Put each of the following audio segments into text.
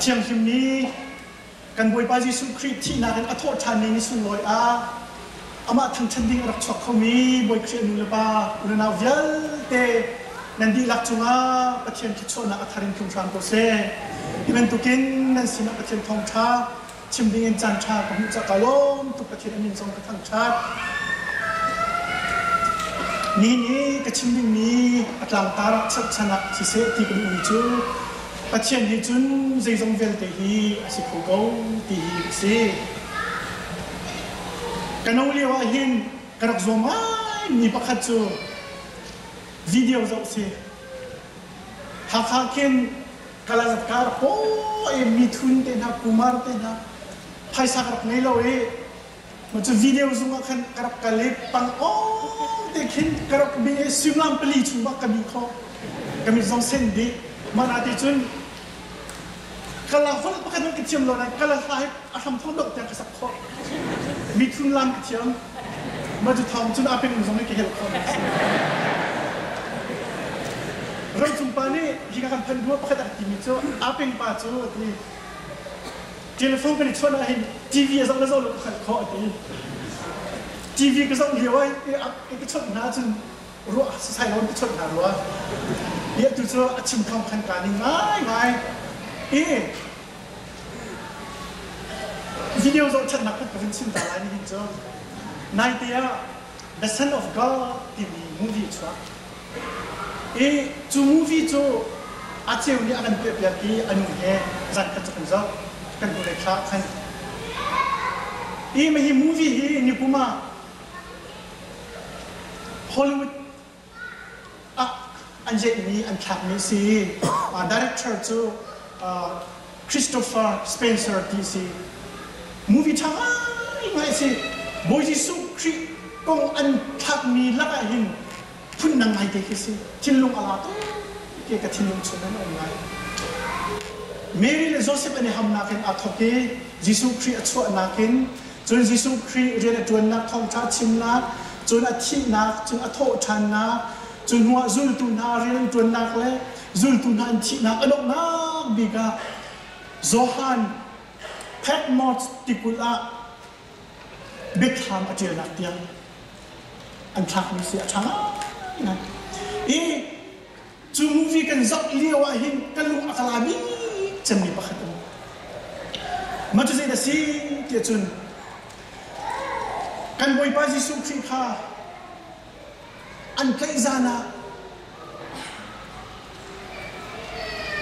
thianghlimmi kan Bawipa Jesuh Khrih thihnak in a thawh ṭhanmi ni sunglawi ah amah thangṭhat ding a rak chuak khomi Bawi Khrih a nu le pa unau vialte nan dihlak cungah Pathian thluachuahnak a thar in tlung hram ko seh. Hi bantukin nan sinah Pathian thawngṭha chim ding in caan ṭha ka hmuh caah ka lawm tuk Pathian a min zong ka thangṭhat. Nihin i ka chim dingmi a tlangtar ah cherhchan ah siseh ti ka duhmi cu Pathian nih cun zeizong vialte hi a si kho ko ti hi a si. Ka no lio ah hin ka rak zuam ngaimi pakhat cu video zoh si. Hakha khin Kalazatkar paw i mithun te hna, kumar te hna phaisa ka rak ngei lo i Ma cu video zung ah khan ka rak kal i pang awng te khin ka rak bi i suimilam pali chung bak ka bi khawh. Ka mit zong sen dih. Mah na ti cun kala holh pakhat hmanh ka thiam lo nain kala hla hi a hram thong deuh tiang ka sak khawh. Mithun lam ka thiam. Mah cu thawng cun a peng zong hi ka helh khawh. Ramcung pa nih hi ka kan phanh hnu ah pakhat a timi cu a peng pa cu a ti. Telephone kan i chawnh ahhin TV a zoh le zoh lo ka hngalh khawh a ti. TV ka zoh lio ah ka chawnh hna ahcun ruah sasai lo in ka chawnh hna rua. I atu cu a chim thawng khan kaa ning ngaingai. I video zohṭhatnak khat ka vun chim ta lai nihin cu. Naite ah The Son of God timi movie a chuak. I cu movie cu a ceu nih a kan piahpiak i a nu he zan khat cu kan zoh. Kan hnulei thla ah khan. I hi movie hi nikum ah Hollywood ah an zeihmi an thlakmi a si i director cu Christopher Spencer ti a si. Movie ṭha ngaingai a si. Bawi Jesuh Khrih kong an thlakmi lakah hin phundang ngaite khi a si. Thinlung a la tuk ti ka thinlung chung in a um ngai. Mary le Joseph an i hamnak in aa thawk i Jesuh Khrih a chuahnak in cun Jesuh Khrih rian a ṭuannak thawngṭha chimnak, cun a thihnak, cun a thawhṭhannak, cu hnuah zultu hna rian an ṭuannak le zultu hna an thihnak a donghnak bik ah Johan Patmos tikulh ah biathlam a ṭialnak tiang an thlakmi si a ṭha ngaingai. I cu movie kan zoh lio ah hin ka lung a ka la bik cemmi pakhat um. Mah cu zeidah si tiah cun kan Bawipa Jesuh Khrih kha an tlaih zan ah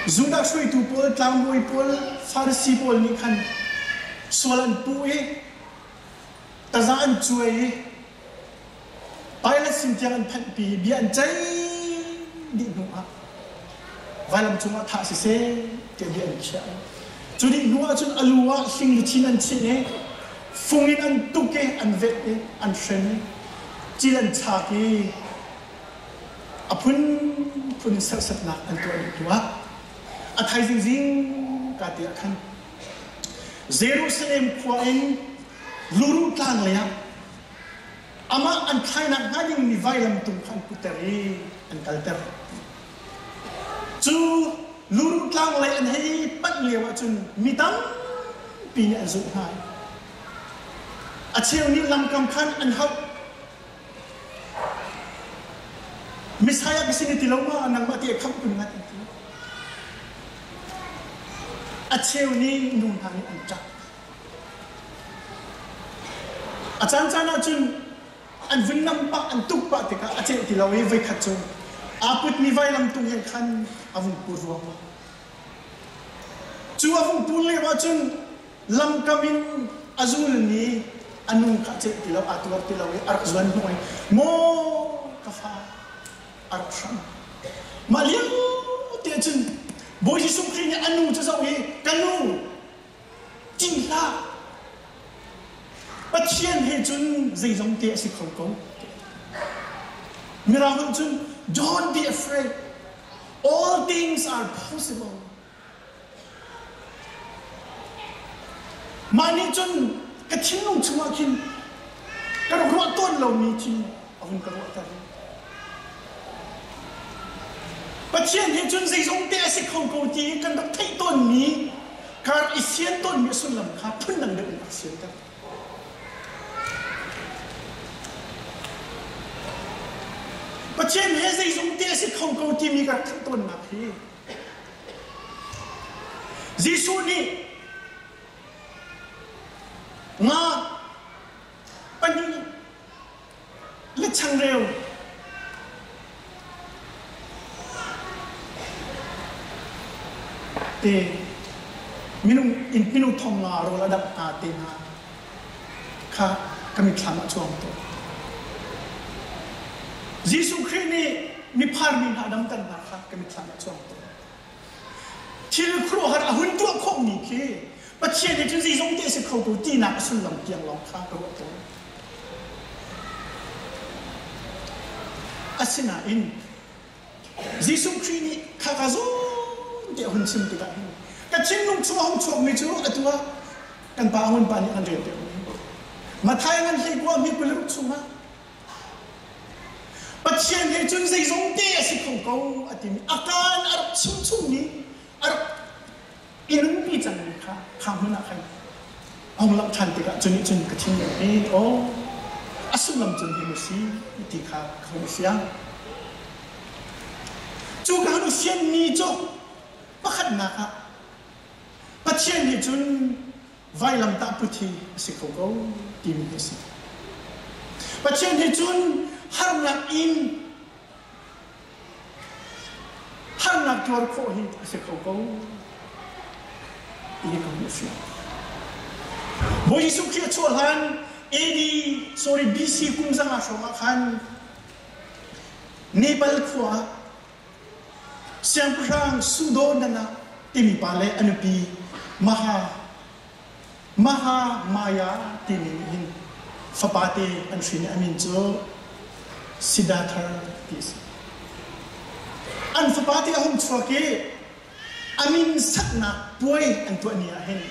Judah hruaitu pawl, tlangbawi pawl, Farasi pawl nih khan sual an puh i taza an cuai i Pilat sin tiang an phanhpi i bia an ceih dih hnu ah vailam cungah thah siseh tiah bia an khiah. Cu dih hnu ah cun a lu ah hling luchin an chinh i fung in an tuk i an velh i an hren i cil an chak i a phunphun in serhsatnak an tuah dih hnu ah a thaizing zingka te ah khan Jerusalem khua in Luruh tlang lei ah amah an thlainak hnga dingmi vailam tung kha an putter i an kalter. Cu Luruh tlang lei an hei panh lio ahcun mi tampi nih an zulh hna. A cheu nih lamkam khan an hauh. Messiah ka si na ti lo ma? Nangmah ti a khamh kun ngat an ti. A cheu nih nu hna nih an ṭap. A caancaan ahcun an vun nam pah, an tuk pah tikah a celh ti lo i voikhat cu aa putmi vailam tung he khan a vung pur ruangmang. Cu a vung pur lio ahcun lamkam in a zulmi a nu kha a celh ti lo, aa tuar ti lo i a rak zuan hnawh i maw ka fa a rak hram. Mah lio te cun Bawi Jesuh Khrih nih a nu cu zoh i ka nu ṭih hlah Pathian he cun zeizong te a si kho ko. Mirang nih cun don't be afraid all things are possible. Mah nih cun ka thinlung chungah khin ka rak ruah tawn lomi thil a hun ka ruahter. Pathian he cun zeizong te a si kho ko ti kan rak theih tawnmi Kar i sian tawnmi a sullam kha phundang deuh in a sianter. Pathian he zeizong te a si kho ko timi ka rak theih tawnnak hi Jesuh nih nga pahnih le changreu te minung in minung thong nga rawl a dangh hna te hna kha ka mitthlam ah cuang tawn. Jesuh Khrih nih mipharmi hna a damter hna kha ka mitthlam ah cuang tawn. Thil khuaruahhar a hun tuah khawhmi khi Pathian nih cun zeizong te a si kho ko tinak a sullam tiang lawng kha ka ruah tawn. Asinain Jesuh Khrih nih khaka zawn te a hun chim tikah hin ka thinlung chung a hung chuakmi cu atu ah kan pa Ngun pa nih an rel piakmi Matthai ngan hlei kua mi 26 chungah Pathian he cun zeizong te a si kho ko a timi a kaan a rak chim chungmi a rak i nunpi cangmi kha kha hmun ah khan a hung langh ṭhan tikah cu nih cun ka thinlung hi aw a sullam cun hi mu si ti kha ka hung fiang. Cu ka hun fianmi cu pakhatnak ah Pathian nih cun vailamtah put hi a si kho ko timi hi a si. Pathian nih cun harnak in harnak tuar khawh hi a si kho ko ti hi ka hmuh fiang. Bawi Jesuh Khrih a chuah hlan AD sorry BC kum zanga hrawng ah khan Nepal khua ah Siangpahrang Sudodana timi pa le a nupi Maha Maha Maya timi nih hin fapate an hrin i a min cu Siddhartha ti a si. An fapate a hung chuak i a min saknak puai an tuah ni ah hin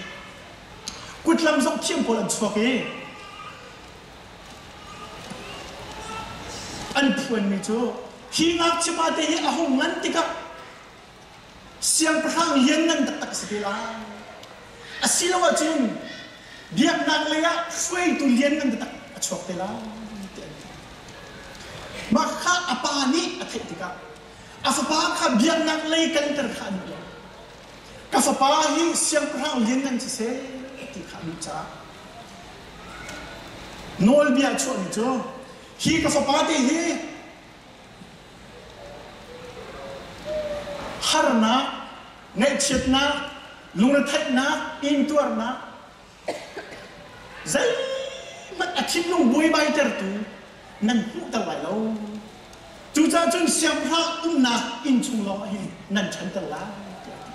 kutlam zohthiam pawl an chuak i An phuanmi cu hi ngakchiapa te hi a hung ngan tikah siangpahrang lianngan taktak a si te lai. Asiloah cun biaknak lei ah hruaitu lianngan taktak a chuak te lai ti an ti. Mah kha a pa nih a theih tikah a fapa kha biaknak lei kalter kha a duh lo. Ka fapa hi siangpahrang lianngan siseh ti kha a duh caah Nawlbia chuahmi cu hi ka fapa te hi harnak, ngaihchiatnak, lungretheihnak, intuarnak zeihmanh a thinlung buaibaitertu nan hmuhter lai lo. Cucaah cun siangpahrang umnak inn chung lawngah hin nan ṭhanter lai tiah a ti.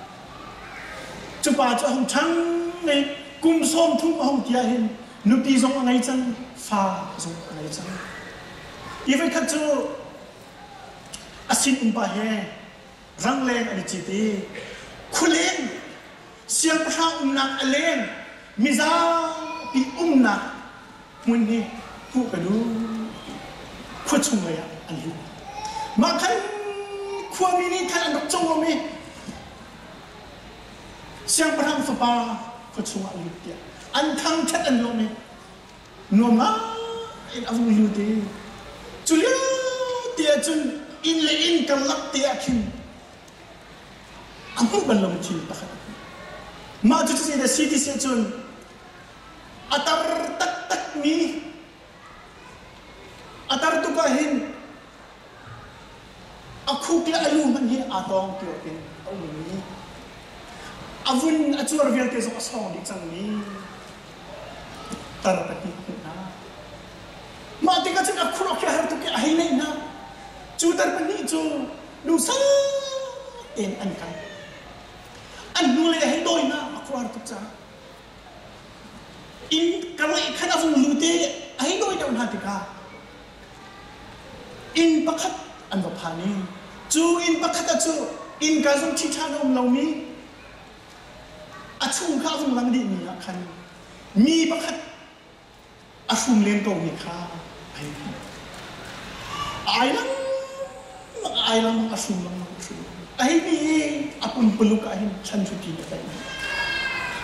Cu pa cu a hung ṭhang i kum 30 a hung ti ah hin nupi zong a ngei cang, fa zong a ngei cang. I voikhat cu a sinum pa he rangleng an i cit i khualeng siangpahrang umnak a leng mizapi umnak hmun hi hmuh ka duh khua chung lei ah an lut. Mah khan khuami nih khan an rak congoh i siangpahrang fapa khua chungah a lut tiah an thangṭhat an lawm i nuam ngai in a vung lut i cu lio te ah cun inn le inn karlak te ah khin a hmuh bal lomi thil pakhat a hmuh. Mah cu cuti a si ti si ahcun A tar taktakmi a tar tuk ahhin a khuk le a lu hmanh hi aa tawng tiawk in a ummi a vun a cuar vialte zong a sawng dih cangmi tar ka ti hmuh hna. Mah tikah cun a khur a har tuk i a hei neih hna. Cu tar pahnih cu duhsah tein an kal. An hnulei a hei dawi hna a khuar tuk caah. Inn ka ngeih khan a vung lut i a hei dawi deuh hna tikah inn pakhat an va phan i cu inn pakhat ah cu innka zong ṭhiṭha a um lomi a chung kha a vung lang dihmi ah khan mi pakhat a hrum len komi kha a hei hmuh. Ai lengmang, a ai lengmang, a hrum lengmang, a hrum lengmang. A hei mi i a pumpuluk ah hin thlan hruti a tlaih.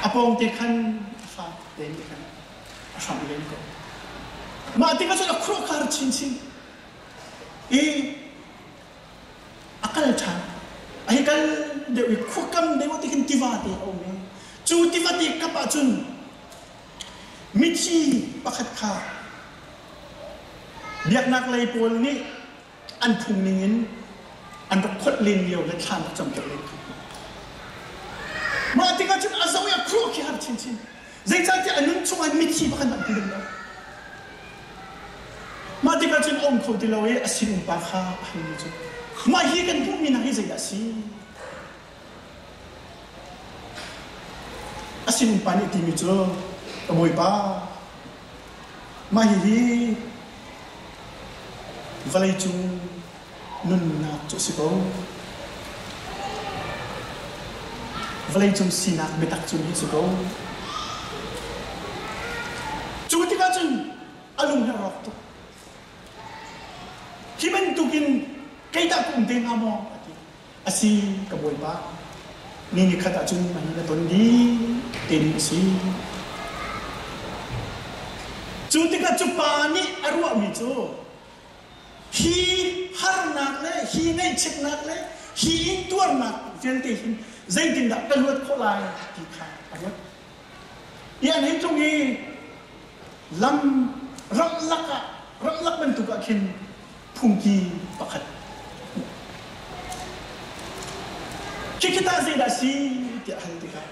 A pawngte khan a fa te nih khan a hramh len ko. Mah tikah cun a khuaruahhar chinchin i a kal ṭhan. A hei kal deuh i khuakam deuh ah tikhin tiva te a um i cu tiva te kap ah cun mithi pakhat kha biaknak lei pawl nih an phung ningin an rak kholh len lio le thlan rak campiak len kha. Mah tikah cun a zoh i a khuruah khi har chinchin. Zeicahtiah a nun chungah mithi pakhat hmanh ti lo. Mah tikah cun a um kho ti lo i a sinumpa kha a halmi cu mah hi kan hmuhmi hna hi zeidah a si? A sinumpa nih a timi cu ka bawipa mah hihi vawleicung nunnak cu a si ko. Vawleicung sinak biatak cu hi a si ko. Cu tikah cun a lung hi a rawk tuk. Hi bantukin kei tah ka um te hnga maw? A ti. A si, ka bawipa. Ni ni khat ahcun a hi na ton dih te ding a si. Cu tikah cu pa nih a ruahmi cu hi harnak le hi ngaihchiatnak le hi intuarnak vialte hin zeitindah ka luat khawh lai ti kha a ruat. I an hei tlung i lam ramlak ah ramlak bantuk ah khin phungki pakhat Khikhi tah zeidah si tiah hal tikah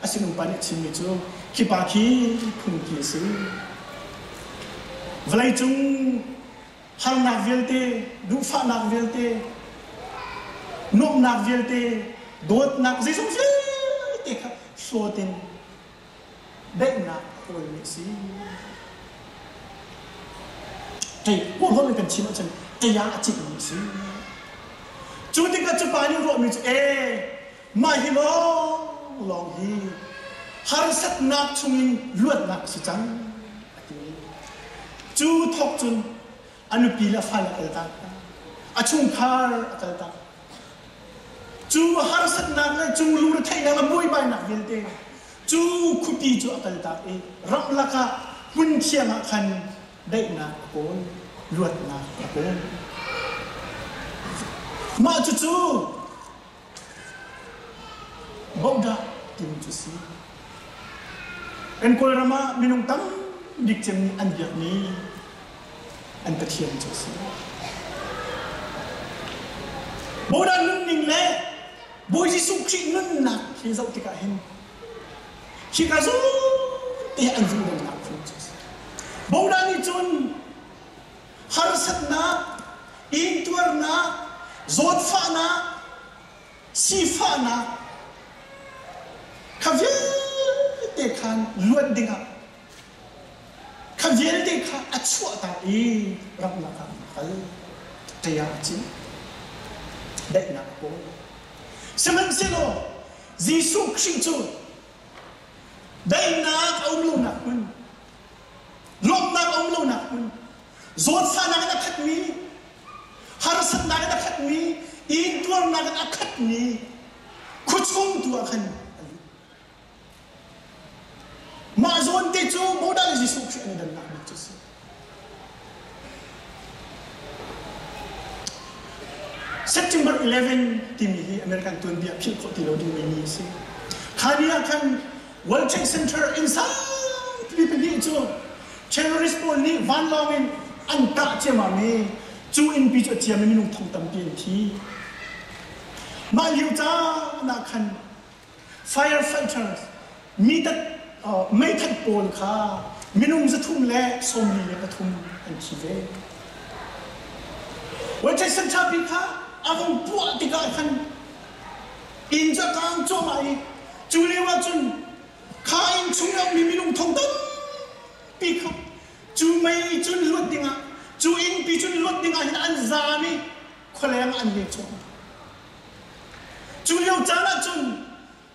a sinumpa nih a chimmi cu khi pa khi phungki a si. Vawleicung harnak vialte, duhfahnak vialte, nuamhnak vialte, dawtnak zeizong vialte kha hlawt in daihnak a kawlmi a si. Ṭei kawlholh in kan chim ahcun ṭei ah a citmi a si. Cu tikah cu pa nih ruahmi cu ee mah hi lawng lawng hi harsatnak chungin luatnak a si cang a ti. Cu thawk cun a nupi le a fale a kaltak hna. A chungkhar a kaltak. Cu harsatnak le cu lungretheihnak le buaibainak vialte cu khuapi cu a kaltak i ramlak ah hmun thiang ah khan daihnak a kawl, luatnak a kawl. Mah cucu Bohdah timi cu si. Kan Kawlram ah minung tam bik cem nih an biakmi an pathian cu a si. Bohdah nunning le Bawi Jesuh Khrih nunnak hi zoh tikah hin hika zawn te an zumhnak phun cu a si. Bohdah nih cun harsatnak, intuarnak, zawtfahnak, sifahnak kha vialte khan luat dingah kha vialte kha a chuahtak i ramlak ah a kal ṭe ah a cin daihnak a kawl sihmanhsehlaw Jesuh Khrih cu daihnak a um lonak hmun lawmhnak a um lonak hmun zawtfahnak in a khatmi harsatnak in a khatmi intuarnak in a khatmi khuachung tu ah khan a lut mah zawn te cu modal Jesuh Khrih an i dannak bik cu a si September 11 timi hi American tuanbia philh khawh ti lo dingmi ni a si. Kha ni ah khan World Trade Center inn sangpi pahnih cu terrorist pawl nih vanlawng in an kah ciammam i cu innpi cu a ciam i minung thong tampi an thi. Mah lio caan ah khan firefighters mitat meithat pawl kha minung 343 an thi ve. World Trade Center pi kha a vung puah tikah khan inn cu a kang cuahmah i cu lio ah cun kha inn chung i a ummi minung thong tampi kha cu mei cun luat dingah cu innpi cun luat dingah hin an zaam i khualeng ah an leng cuahmah. Cu lio caan ah cun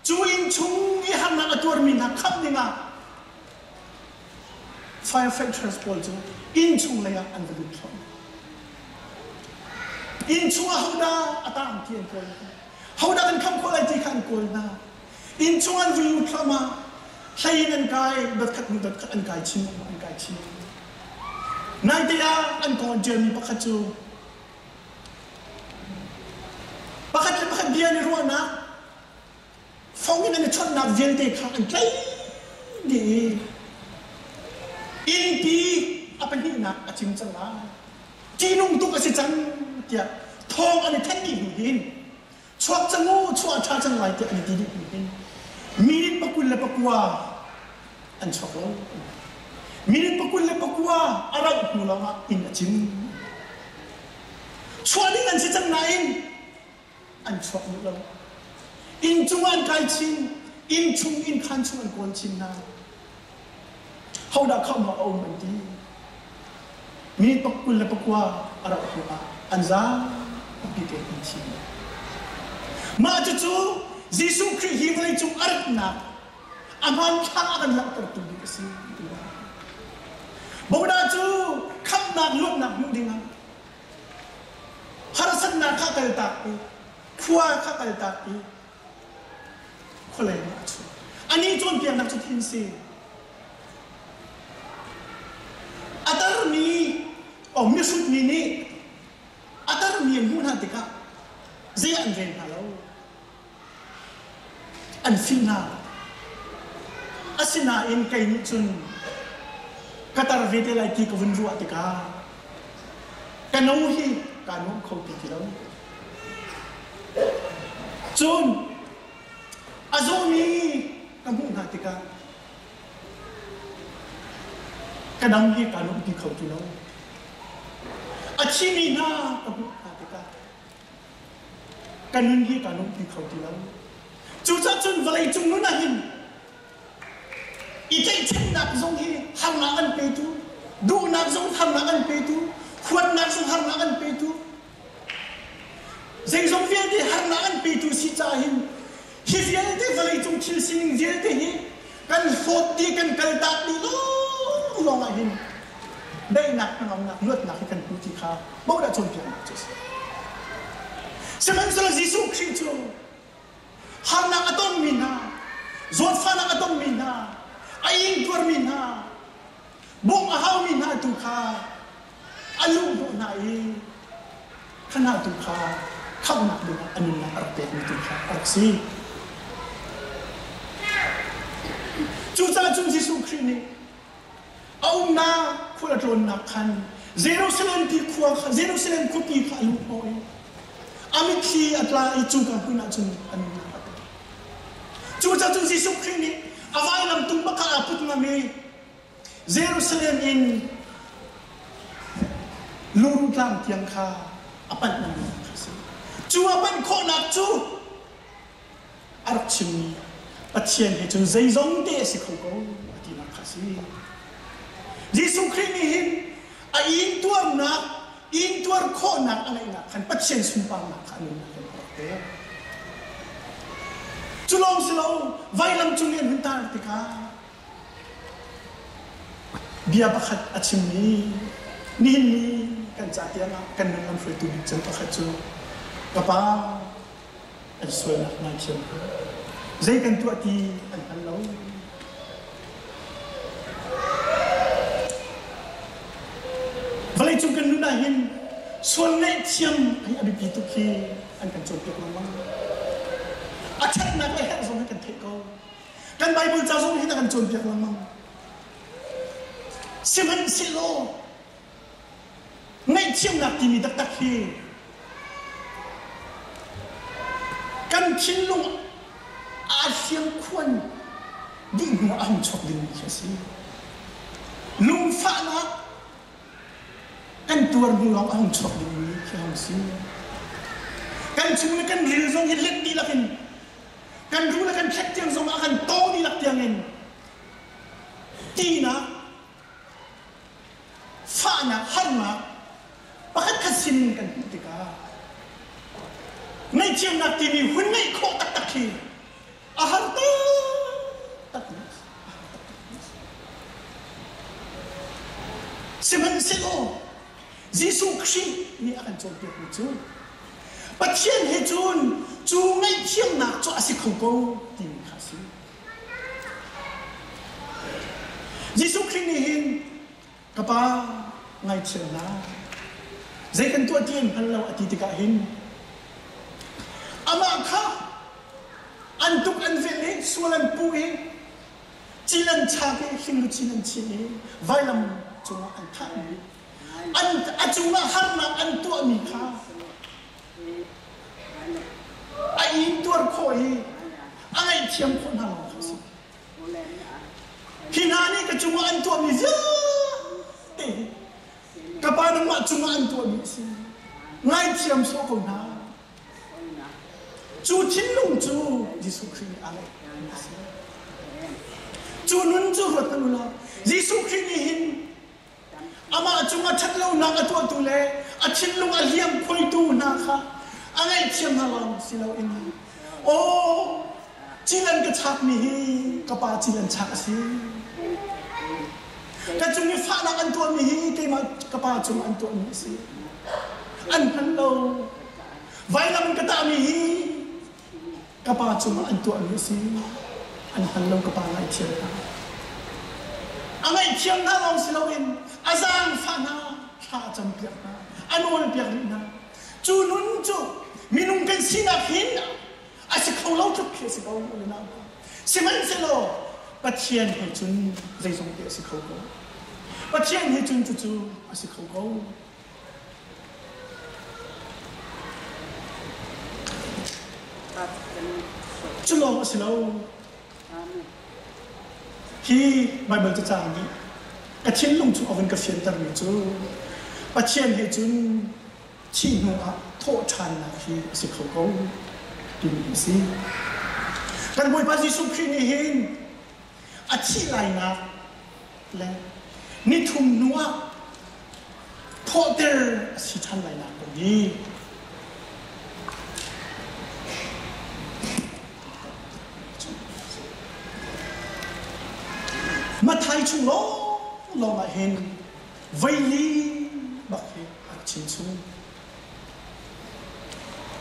cu inn chung i harnak a tuarmi hna khamh dingah firefighters pawl cu inn chung lei ah an va lut thluahmah. Inn chung ah hodah a tang ti an kawl hna. Hodah kan khamh khawh lai ti kha an kawl hna. Inn chung an vui lut thluahmah. Hlei in an kai, dotkhat hnu dotkhat an kai chin lengmang, an kai chin. Naite ah an kong an ṭialmi pakhat cu pakhat le pakhat bia an i ruahnak, fong in an i chawnhnak vialte kha an tlaih dih i innpi a pahnihnak a cim cang lai. Ṭihnung tuk a si cang tiah thawng an i thanh dih hnu hin chuak cang u, chuah a ṭha cang lai tiah an i ti dih hnu hin minute pakul le pakua an chuak lo. Minute 29 a rauh hnu lawngah inn a cim. Chuah ding an si cang nain an chuak duh lo. Inn cungah an kai chin, inn chung inn khaan chung an kawl chin hna. Hodah khamh a um an ti. Mi 29 a rauh hnu ah an zapi tein an thi. Mah cucu Jesuh Khrih hi vawleicung a ratnak a hmanthlak a kan langhtertu bik a si. Bodah cu khamhnak luatnak hmuh dingah harsatnak kha kaltak i khua kha kaltak i khualeng ah a chuak. Anih cawnpiaknak cu thin si. A tarmi o mihrutmi nih a tarmi an hmuh hna tikah zei ah an rel hna lo. An fim hna. Asinain kei nih cun ka tar ve te lai ti ka vun ruah tikah ka no hi kaa nuam kho ti ti lo. Cun a zawmi ka hmuh hna tikah ka dang hi kaa nuampi kho ti lo. A thimi hna ka hmuh hna tikah ka nun hi kaa nuampi kho ti lo. Cucaah cun vawleicung nun ah hin i tlaihchannak zong hi harnak an petu, duhnak zong harnak an petu, huatnak zong harnak an petu, zeizong vialte harnak an petu si caah hin hi vialte vawleicung thil sining vialte hi kan hlawt dih kan kaltak dih lawnglawng ah hin daihnak hnangamnak luatnak hi kan hmu ti kha bodah cawnpiaknak cu a si. Sihmanhsehlaw Jesuh Khrih cu harnak a tongmi hna, zawtfahnak a tongmi hna, a ingtuarmi hna, bawmh a haumi hna tu kha a luhhnawh hna i kha hna tu kha khamhnak dingah a nunnak a rak pekmi tu kha a rak si. Cucaah cun Jesuh Khrih nih a umnak khual a tlawnnak khan Jerusalem ti khua kha Jerusalem khuapi kha a luhhnawh i a mitthli a tla i cuka hmun ah cun a nunnak a pek. Cucaah cun Jesuh Khrih nih a vailam tung bak kha aa put ngam i Jerusalem in Luru tlang tiang kha a panh ngam kha a si. Cu a panh khawhnak cu a rak chimmi Pathian he cun zeizong te a si kho ko a tinak kha a si. Jesuh Khrih nih hin a intuarnak, intuar khawhnak a ngeihnak khan Pathian sunparnak kha a nunnak in a rak pek. Cu lawng si lo, vailam cung i an hun tar tikah bia pakhat a chimmi nihin ni kan ca tiangah kan nun lamhruaitu bik cem pakhat cu ka pa an sualnak ngaithiam ko. Zei kan tuah ti an hngal lo. Vawleicung kan nun ah hin sual ngaihthiam hi a biapi tuk hi an kan cawnpiak lengmang. A ṭhatnak le herh zong hi kan theih ko. Kan Bible ca zong hin a kan cawnpiak lengmang. Sihmanhsehlaw Ngaihthiamnak timi taktak hi kan thinlung aa hliamkhuan dih hnu ah a hung chuak dingmi khi a si. Lungfahnak kan tuar hnu lawng a hung chuak dingmi khi a hung si. Kan chung le kan ril zong hi let dihlak in kan ru le kan thlek tiang zong ah kan tawng dihlak tiang in tinak fahnak, harnak pakhatkhat sin kan hmuh tikah ngaihthiamnak timi hun ngeih khawh taktak hi a har taktak Sihmanhsehlaw Jesuh Khrih nih a kan cawnpiakmi cu Pathian he cun cu ngaihthiamnak cu a si kho ko timi kha. a si. Jesuh Khrih nih hin ka pa ngaithiam hna zei kan tuah ti an hngal lo a ti tikah hin amah kha an tuk an velh i sual an puh i cil an chak i hlingluchin an chinh i vailam cungah an thahmi an a cungah harnak an tuahmi kha a intuar khawh i a ngaihthiam khawh hna lawng kha a si. Hi hna nih ka cungah an tuahmi vialte hi ka pa nangmah cungah an tuahmi a si. Ngaithiam sawh ko hna. Cu thinlung cu Jesuh Khrih nih aa ngeihmi a si. Cu nun cu ruat hmanh u law Jesuh Khrih nih hin Amah cungah ṭhatlonak a tuahtu le a thinlung a hliamkhuaitu hna kha a ngaihthiam hna lawng si loin aw cil an ka chakmi hi ka pa cil an chak a si. Ka cung i fahnak an tuahmi hi keimah ka pa cung an tuahmi a si. An hman lo. Vailam in ka tahmi hi Ka pa cungah an tuahmi a si. An hngal lo ka pa ngaihthiam hna. A ngaihthiam hna lawng si loin a zaangfah hna, thla a campiak hna, a nawlpiak rih hna. Cu nun cu minung kan sinak hin a si kho lo tluk khi a si ko u le nau hna. Sihmanhsehlaw Pathian he cun zeizong te a si kho ko. Pathian he cun cucu a si kho ko. Cu lawng a si lo. Hi Baibal cacang nih ka thinlung chung a vun ka fiantermi cu Pathian he cun thih hnu ah thawh ṭhannak hi a si kho ko timi a si. Kan Bawipa Jesuh Khrih nih hin a thih lainak le nithum hnu ah thawhter a si ṭhan lainak kong hi Mathai chung lawnglawng ah hin voili bak hi a rak chim chung.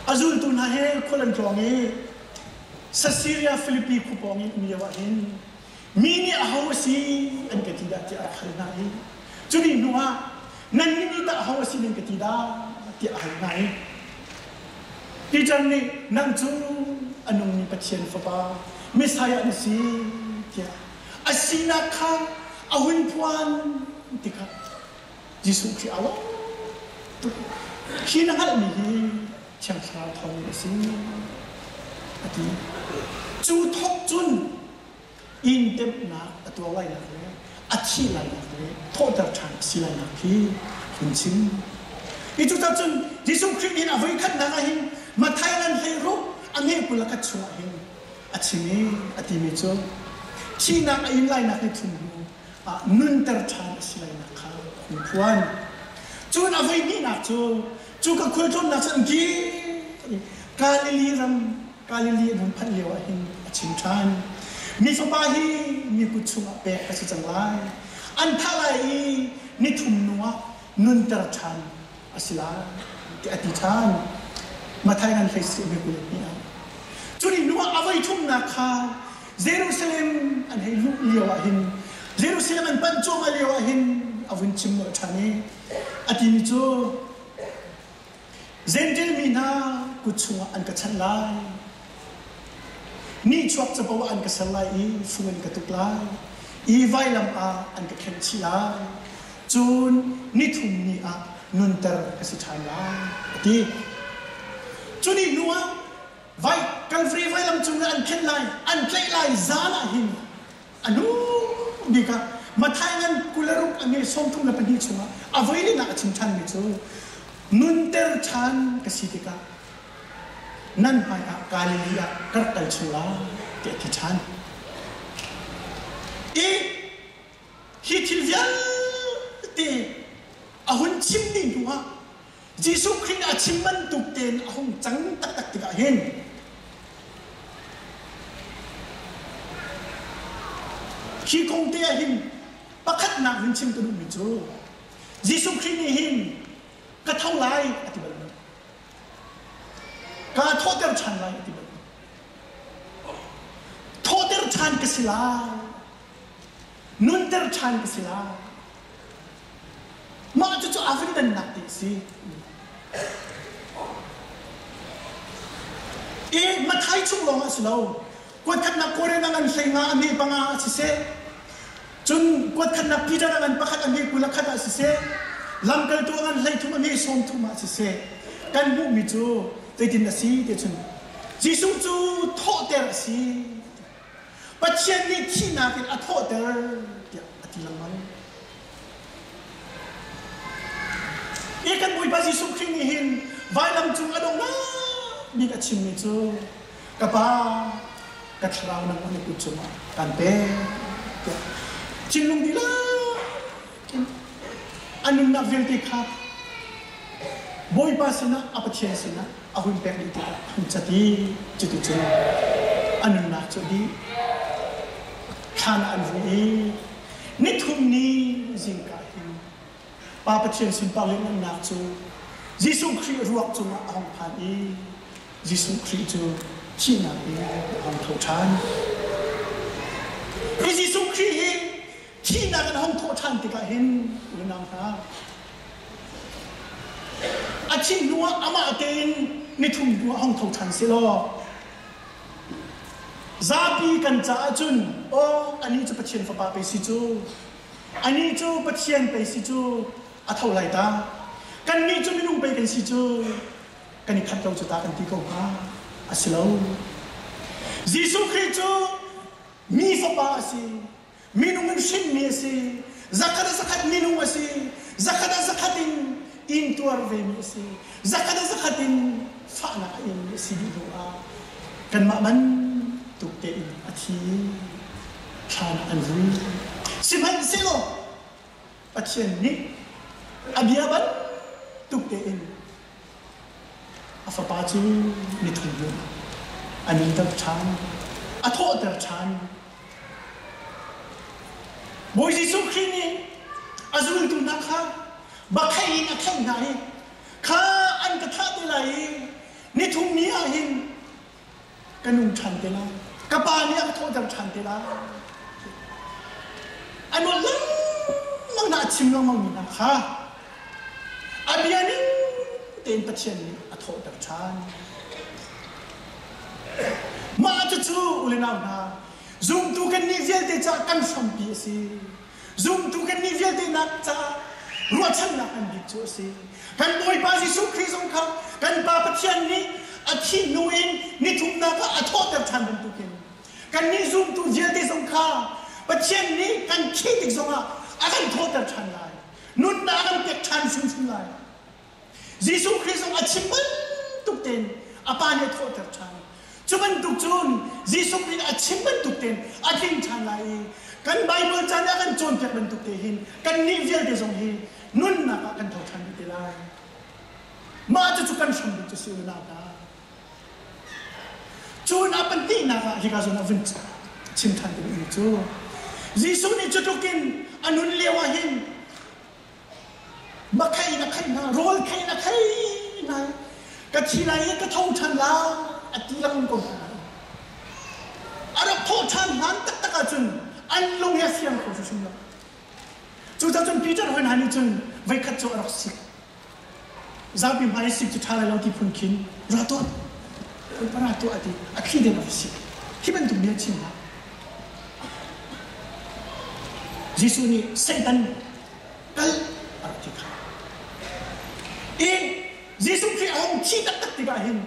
A zultu hna he khual an tlawng i Caesarea Philippi khua pawng i um lio ah hin Mi nih aho a si an ka ti dah tiah a rak hal hna i cu ni hnuah nannih nih tah aho a si nan ka ti dah tiah a hal hna i Peter nih nang cu a nungmi Pathian Fapa Messiah na si tiah a sinak kha a hun phuan tikah Jesuh Khrih aa lawm tuk. Hi na hngalhmi hi Thiang Thlarau thawngin a si a ti. Cu thawk cun inn temhnak a tuah lainak le a thih lainak le thawhter ṭhan a si lainak hi hun chim. Hi cucaah cun Jesuh Khrih nih a voikhatnak ah hin Matthai ngan 16 a nge 20 a khat chungah hin a chim i a timi cu thihnak a in lainak ni thum hnu ah nunter ṭhan a si lainak kha hun phuan. Cun a voi hnihnak cu cu ka khualtlawnnak cu an kir Galilee ram Galilee an hun phanh lio ah hin a chim ṭhan. Mi Fapa hi mi kut chungah pek a si cang lai. An thah lai i nithum hnu ah nunter ṭhan a si lai tiah a ti ṭhan. Matthai ngan hlei si 22 ah. Cu ni hnu ah a voi thumnak kha Jerusalem an hei luh lio ah hin Jerusalem an panh cuahmah lio ah hin a vun chim nolh ṭhan i a timi cu Gentle mi hna kut chungah an ka chanh lai. Nihchuak capo ah an ka ser lai i fung in ka tuk lai. I vailam ah an ka khenh chih lai. Cun nithum ni ah nunter ka si ṭhan lai, a ti. Cu ni hnuah vai Kalvari vailam cung ah an khenh lai, an tlaih lai zan ah hin A hnu bik ah Matthai ngan 26 a nge 32 chungah a voilinak a chim ṭhanmi cu nunter ṭhan ka si tikah nan hmaiah Galilee ah ka rak kal chung lai tiah a ti ṭhan. I hi thil vialte a hun chim dih hnuah Jesuh Khrih a chim bantuk tein a hung cang taktak tikah hin hi kong te ah hin pakhatnak hun chim ka duhmi cu Jesuh Khrih nih hin ka tho lai a ti bal lo. Kaa thawhter ṭhan lai a ti bal lo. Thawh. ṭhan ka si lai. Nunter ṭhan ka si lai. Mah cucu aa vun dannak ti a si. I Mathai chung lawng ah si lo. Kuatkhatnak Korin a ngan 15 a hme panga ah siseh, cun kuatkhatnak Peter a ngan pakhat a hme 21 ah siseh, lamkaltu a ngan 13 a hme 30 ah siseh, kan hmuhmi cu zeitin a si ti cun Jesuh cu thawhter a si. Pathian nih thihnak in a thawhter tiah a ti lengmang. Hi kan Bawipa Jesuh Khrih nih hin vailam cung a donghnak bik a chimmi cu ka Pa, ka thlarau nangmah na kut cungah kaan pek tiah thinlung dihlak in a nunnak vialte kha Bawipa sinah a Pathian sinah a hun pek dih tikah a hun cat i cuticun a nunnak cu a dih. Thlan ah an vui i nithum ni zingka hin Pa Pathian sunpar lianhngannak cu Jesuh Khrih ruak cungah a hung phan i Jesuh Khrih cu thihnak in a hung tho ṭhan. Hi Jesuh Khrih hi thihnak in a hung thawh ṭhan tikah hin unau hna a thih hnuah amah tein nithum hnuah hung tho ṭhan si law zapi kan caah cun aw anih cu Pathian fapa pei si cu anih cu Pathian pei si cu a tho lai ta kannih cu minung pei kan si cu kan i khat lo cu ta kan ti ko hnga a si lo Jesuh Khrih cu mi fapa a si Minung in hrinmi a si. Zakhat a zakhat minung a si. Zakhat a zakhat in intuar vemi a si. Zakhat a zakhat in fahnak a inmi a si dih hnu ah kanmah bantuk tein a thi thlan ah an vui. Sihmanhsehlaw Pathian nih a bia bantuk tein A fapa cu nithum hnu a nunter ṭhan, a thawhter ṭhan. Bawi Jesuh Khrih nih a zultu hna kha bakheih in a kheih hna i kha an ka thah te lai i nithum ni ah hin ka nung ṭhan te lai. Ka pa nih a ka thawhter ṭhan te lai. A nawl lengmang hna a chim lengmangmi hna kha a bia ning tein Pathian nih a thawhter ṭhan. Mah cucu u le nau hna, zumtu kannih vialte caah kan hrampi a si. Zumtu kannih vialte nak caah ruahchannak ngan bik cu a si. Kan Bawipa Jesuh Khrih zong kha kan Pa Pathian nih a thih hnu in nithumnak ah a thawhter ṭhan bantukin kannih zumtu vialte zong kha Pathian nih kan thih tik zongah a kan thawhter ṭhan lai. Nunnak a kan pek ṭhan hrimhrim lai. Jesuh Khrih zong a chim bantuk tein a Pa nih a thawhter ṭhan. Cu bantuk cun Jesuh Khrih nih a chim bantuk tein a tling ṭhan lai i kan Baibal ca nih a kan cawnpiak bantuk te hin kannih vialte zong hi nunnak ah kan tho ṭhan dih te lai. Mah cucu kan hram bik cu si u nau hna. Cun a pahnihnak ah hika zawn ah vun chim ṭhan ding mi cu Jesuh nih cu tluk in a nun lio ah hin Makhei na kheih hna, rawl khei na khei hna. Ka thi lai i ka tho ṭhan lai a ti lengmang ko hna. A rak thawh ṭhan hlan taktak ahcun an lung hi a fiang kho hrimhrim lo. Cucaah cun Peter hawi hna nih cun voikhat cu a rak sik. Zapi hmai i sik cu ṭha lai lo ti phun khin ra tuah, ra tuah a ti. A thli deng a va sik. Hi bantuk bia chim hlah. Jesuh nih Satan kal a rak ti kha. I Jesuh Khrih a hung thi taktak tikah hin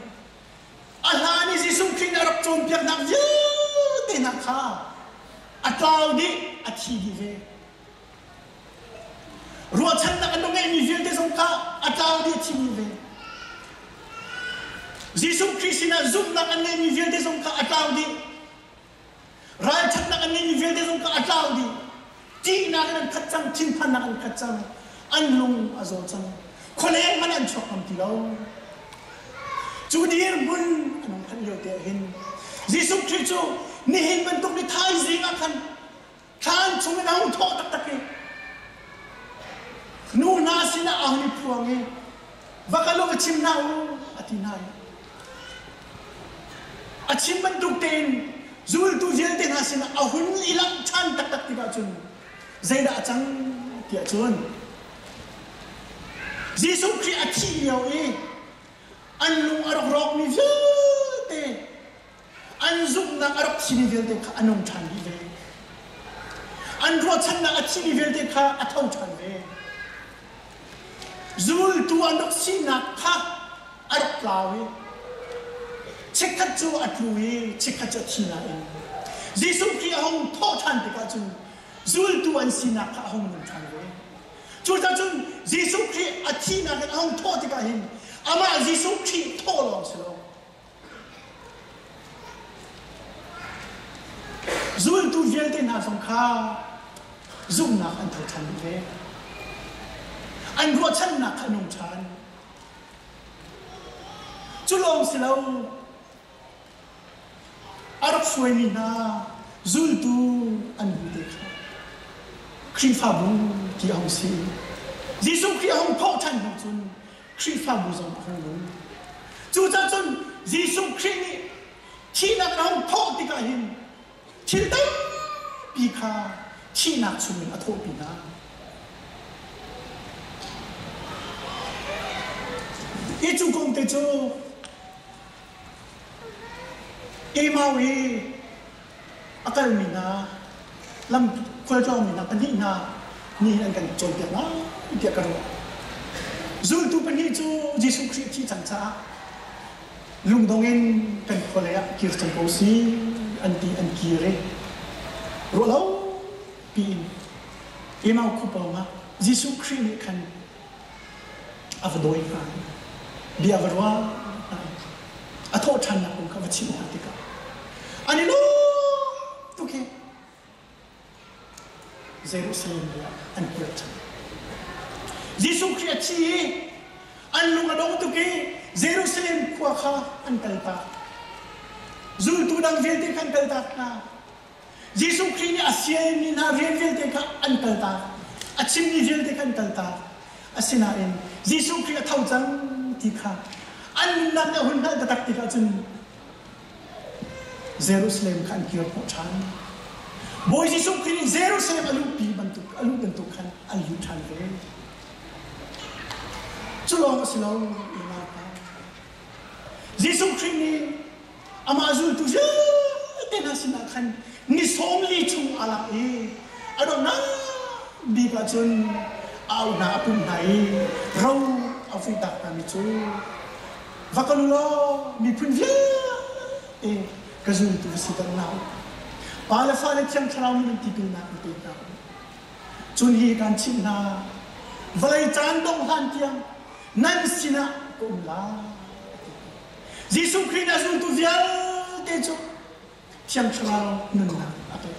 a hlan i Jesuh Khrih nih a rak cawnpiaknak vialte hna kha a tlau dih, a thi dih ve. Ruahchannak an rak ngeihmi vialte zong kha a tlau dih, a thi dih ve. Jesuh Khrih sinah zumhnak an ngeihmi vialte zong kha a tlau dih. Ralṭhatnak an ngeihmi vialte zong kha a tlau dih. Ṭihnak in an khat cang, thinphannak an khat cang, an lung a zaw cang. Khualeng hmanh an chuak ngam ti lo. Cu dirhmun an hung phanh lio te ah hin Jesuh Khrih cu nihin bantuk ni thaizing ah khan thlan chung in a hung thawh taktak i nu hna sinah a hun i phuang i va kal u va chim hna u a ti hna i a chim bantuk tein. Zultu vialte hna sinah a hun i langh ṭhan taktak tikah cun zeidah a cang tiah cun Jesuh Khrih a thih lio i an lung a rak rawkmi vialte an zumhnak a rak thimi vialte kha a nung ṭhan dih ve. An ruahchannak a thimi vialte kha a tho ṭhan ve. Zultu an rak sinak kha a rak tlau i chikkhat cu a tlu i chikkhat cu a thi nain Jesuh Khrih a hung thawh ṭhan tikah cun zultu an sinak kha a hung nung ṭhan ve. Cucaah cun Jesuh Khrih a thihnak in a hung thawh tikah hin amah Jesuh Khrih thawh lawng si lo Zultu vialte hna zong kha zumhnak an tho ṭhan dih ve. An ruahchannak kha a nung ṭhan. Cu lawng si lo, a rak hruaimi hna zultu an bu te kha Khrihfabu ti a hung si. Jesuh Khrih a hung thawh ṭhan hnu cun Khrihfabu zong a hung nung. Cucaah cun Jesuh Khrih nih thihnak a hung thawh tikah hin thil tampi kha thihnak chungin a thawhpi hna. Hi cu kong te cu Emau i a kalmi hna lam khualtlawngmi hna pahnih hna nih an kan cawnpiak lai tiah ka ruah. Zultu pahnih cu Jesuh Khrih a thih cang caah lungdong in kan khualei ah kir cang ko si an ti an kir i ruahlo piin Emau khua pawng ah Jesuh Khrih nih khan a va dawi hna i bia va ruah hna i a thawhṭhannak kong kha va chimh hna tikah an i lawm tuk i Jerusalem lei ah an kir ṭhan. Jesuh Khrih a thi i an lung a dong tuk i Jerusalem khua kha an kaltak. Zultu dang vialte kha an kaltak hna. Jesuh Khrih nih a sialmi hna rian vialte kha an kaltak. A chimmi vialte kha an kaltak. Asinain Jesuh Khrih a tho cang ti kha an nunnak nih a hun hngalh taktak tikah cun Jerusalem kha an kir khawh ṭhan. Bawi Jesuh Khrih nih Jerusalem a luhpi bantuk a luh bantuk khan an lut ṭhan ve. Cu lawng a si lo, unau hna. Jesuh Khrih nih Amah zultu vialte hna sinah khan ni 40 chung aa lak i a donghnak bik ah cun a auh hna, a pumh hna i ro a vuitak hnami cu va kal u law miphun vialte ka zultu va siter hna u. Pa le fa le Thiang Thlarau min in tipilnak in pe hna u. Cun hi kan chimh hna, vawlei caan dongh hlan tiang nan sinah ka um lai. Jesuh Khrih nih a zultu vialte cu Thiang Thlarau nunnak a pek.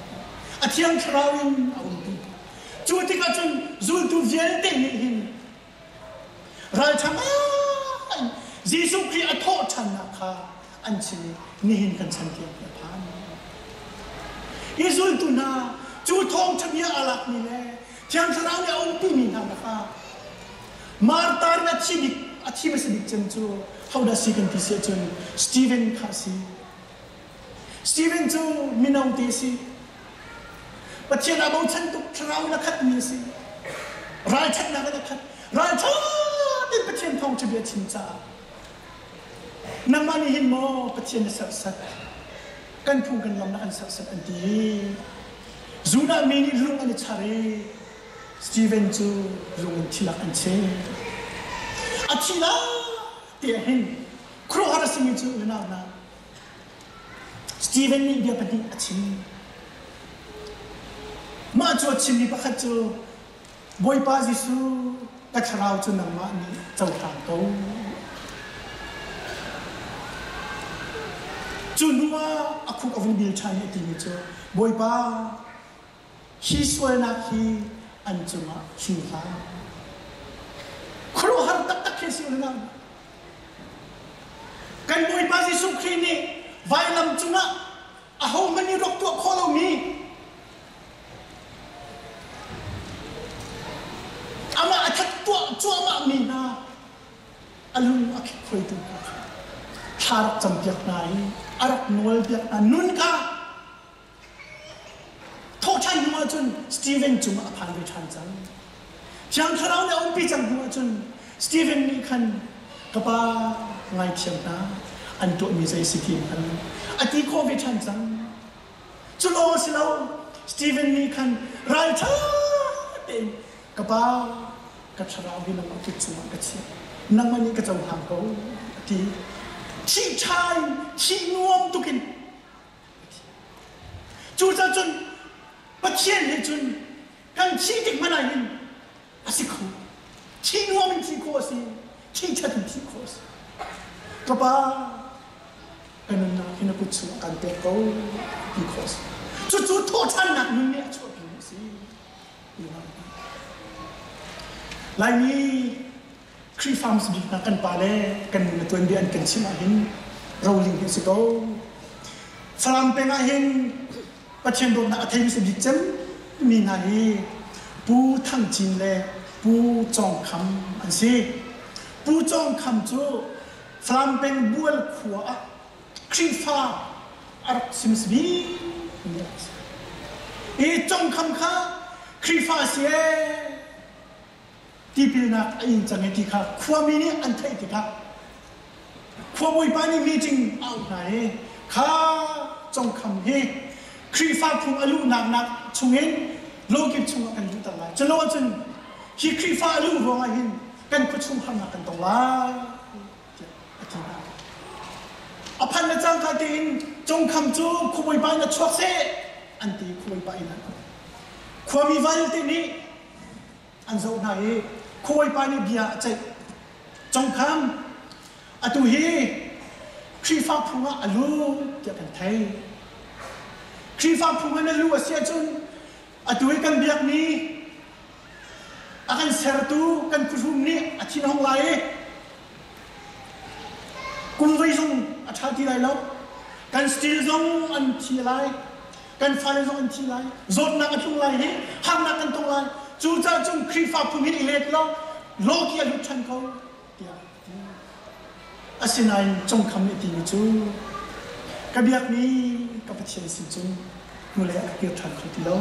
A Thiang Thlarau in a umpi. Cu tikah cun zultu vialte nih hin ralṭha ngai Jesuh Khrih a thawhṭhannak kha an chim i nihin kan chan tiang a phan. Hi zultu hna cu thawngṭha bia aa lakmi le Thiang Thlarau nih a umpimi hna lakah Martar in a thi bik a thi hmasa bik cem cu hodah si kan ti si ahcun Stephen kha a si. Stephen cu mino te a si. Pathian aa bochan tuk thlarau in a khatmi a si. Ralchanhnak in a khat. Ralṭha tein Pathian thawngṭha bia chim caah nangmah nih hin maw Pathian na serhsat kan phung kan lam na kan serhsat an ti. Judah mi nih lung an i char i Steven cu lung in thilak an cheh. A thi lai ti ah hin khuaruahhar a simi cu unau hna Steven nih bia pahnih a chim. Mah cu a chimmi pakhat cu Bawipa Jesuh ka thlarau cu nangmah nih cohlang ko. Cu hnu ah a khuk a vun bil ṭhan i a timi cu Bawipa Hi sualnak hi an cungah hing hlah. Khuaruahhar taktak khi a si unau. Kan Bawipa Jesuh Khrih nih vailam cungah ahohmanh nih rak tuah khawh lomi amah a that tuah cuahmah mi hna a lung a khitkhuaitu hna kha thla rak campiak hna i a rak nawlpiak hna nun kha. cun Steven cungah a phan ve ṭhan cang. Thiang Thlarau nih a umpi cang hnu ahcun Steven nih khan ka pa ngaithiam hna an tuahmi zei si ti an a ti khawh ve ṭhan cang. Cu lawng a si lo Steven nih khan ralṭha tein ka pa ka thlarau hi nangmah kut cungah ka chiah nangmah nih ka cohlang ko a ti. Thih ṭha in thih nuam tukin Cucaah cun Pathian nih cun kan thih tik hmanh ah hin a si kho. Thih nuam in thih khawh a si. Thih ṭhat in thih khawh a si. Ka pa, ka nunnak hi na kut chungah kan pek ko ti khawh a si. Cucu thawhṭhannak nun nih a chuahpimi a si. Laimi Khrihfa hmasabik hna kan pale kan nu le tuanbia an kan chimh ahhin roling hi a si ko. Falam peng ahhin Pathian dawtnak a thei hmasa bik cem mi hna hi Pu Thang Cin le Pu Cawng Kham an si. Pu Cawng Kham cu Falam peng Bual khua ah Khrihfa a rak si hmasa bik mi a si. I Cawng Kham kha Khrihfa si ee tipilnak a in cang i ti kha khuami nih an theih tikah khuabawipa nih meeting a auh hna i kha congkham hi Khrihfa phung a luhnak nak chungin lawkip chungah kan luhter lai. Culo ahcun hi Khrihfa a luh ruangah hin kan khuachung harnak kan tong lai tiah a ti hna. A phan le cangka tein congkham cu khuabawipa in a chuak seh an ti khuabawipa in an Khuami vialte nih an zoh hna i khuabawipa nih bia a ceih. Congkham, atu hi Khrihfa phung ah a lu tiah kan thei. Khrihfa phung in a lu a si ahcun atu hi kan biakmi a kan sertu kan khuhrum nih a thinhung lai i kum voi zong a ṭha ti lai lo. Kan steel zong an thi lai. Kan fale zong an thi lai. Zawtnak a tlung lai i harnak kan tong lai. Cucaah cun Khrihfa phung hin i let law lawki a lut ṭhan ko tiah a ti. Asinain congkham nih a timi cu ka biakmi ka Pathian sin cun hnulei ah ka kir ṭhan kho ti lo.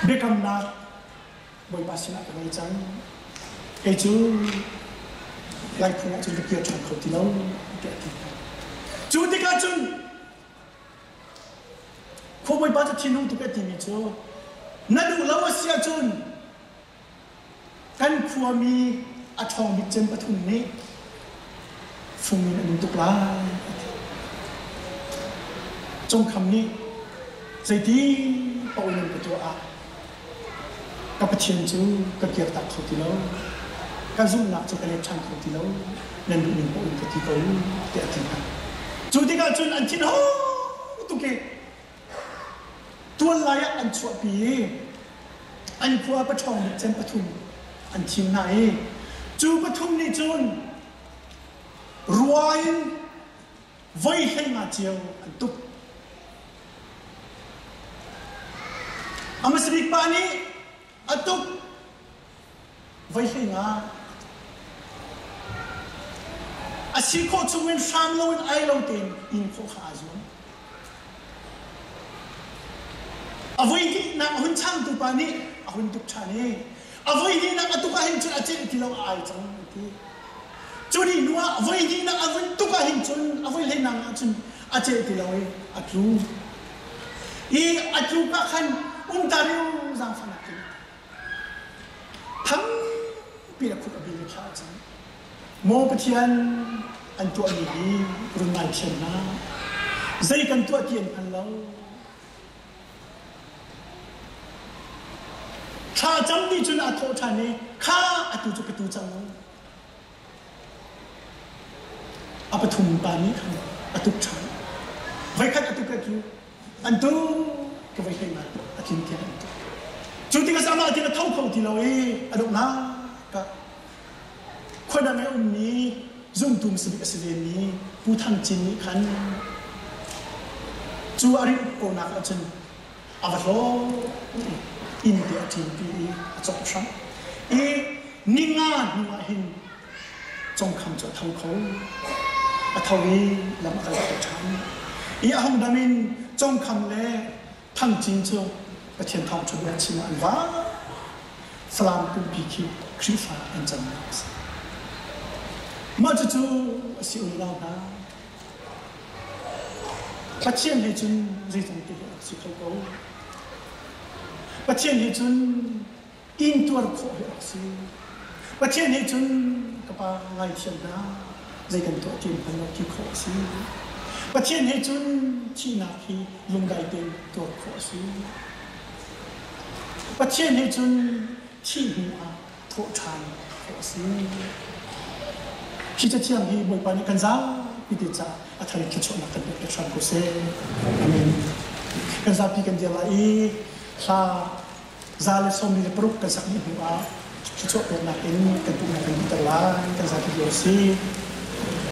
Biakamnak Bawipa sinah ka ngei cang. Kei cu Laiphung ah cun ka kir ṭhan kho ti lo tiah a ti hna. Cu tikah cun khuabawipa cu thinhung tuk a timi cu na duh lo a si ahcun kan khuami a ṭhawng bik cem pathum nih fung in an in tuk lai a ti. Cungkham nih zeiti paoh in an ka tuah ah Ka Pathian cu ka kirtak kho ti lo. Ka zumhnak cu ka let ṭhan kho ti lo. Nan duhning paoh in ka ti ko tiah a ti hna. Cu tikah cun an thinhung tuk i tual lai ah an chuahpi i an khua paṭhawng bik cem pathum an thim hna i cu pathum nih cun rua in voi 15 cio an tuk. A hmasa bik pa nih a tuk voi 15. A si khawh chungin hram loin ai lo tein in khawh kha aa zuam. A voi hnihnak a hun changtu pa nih a hun tuk ṭhan i a voi hnihnak a tuk ahhin cun a celh ti lo a ai cang a ti. Cu ni hnu ah voi hnihnak a vun tuk ahhin cun a voi hleinak ah cun a celh ti lo i a tlu. I a tluk ah khan umta riu zaangfahnak in thangpi a khuk a bil i thla a cam. Maw Pathian, an tuahmi hi run ngaithiam hna. Zei kan tuah ti an hngal lo. Thla cam ti cun a thawh ṭhan i kha atu cu ka tu cang. A pathum pa nih khan a tuk ṭhan. Voikhat a tuk a tlu. An tu ka voi hlei ngai a tling tiang an tuk. Cu tikah amah tin a tho kho ti lo i a donghnak ah khuadang i a ummi zumtu hmasabik a si vemi Pu Thang Cin nih khan cu a rin konak ahcun a va hlawt i inn te a ṭinpi i a cawk hram. I ninga hnu ah hin congkham cu a tho kho. A tho i lam a kal kho ṭhan. I a hung dam in congkham le. Thang Cin cu Pathian thawngṭha bia chim ah an va. Falam pumpi khi Khrihfa an cannak a si. Mah cucu a si unau hna. Pathian he cun zeizong te hi a si kho ko. Pathian he cun intuar khawh hi a rak si. Pathian nih cun ka pa ngaithiam hna, zei kan tuah ti hngal lo ti khawh a si. Pathian he cun thihnak hi lungdai tein tuar khawh a si. Pathian he cun thih hnu ah thawh ṭhan khawh a si. Hi cathiang hi Bawipa nih kan zapi te caah a thar in thluachuahnak kan pek hram ko seh. Amen. Kan zapi kan dir lai i hla 146 kan sak dih hnu ah thluachuah peknak in kan pumhnak kan dihter lai. Kan zapi lio a si.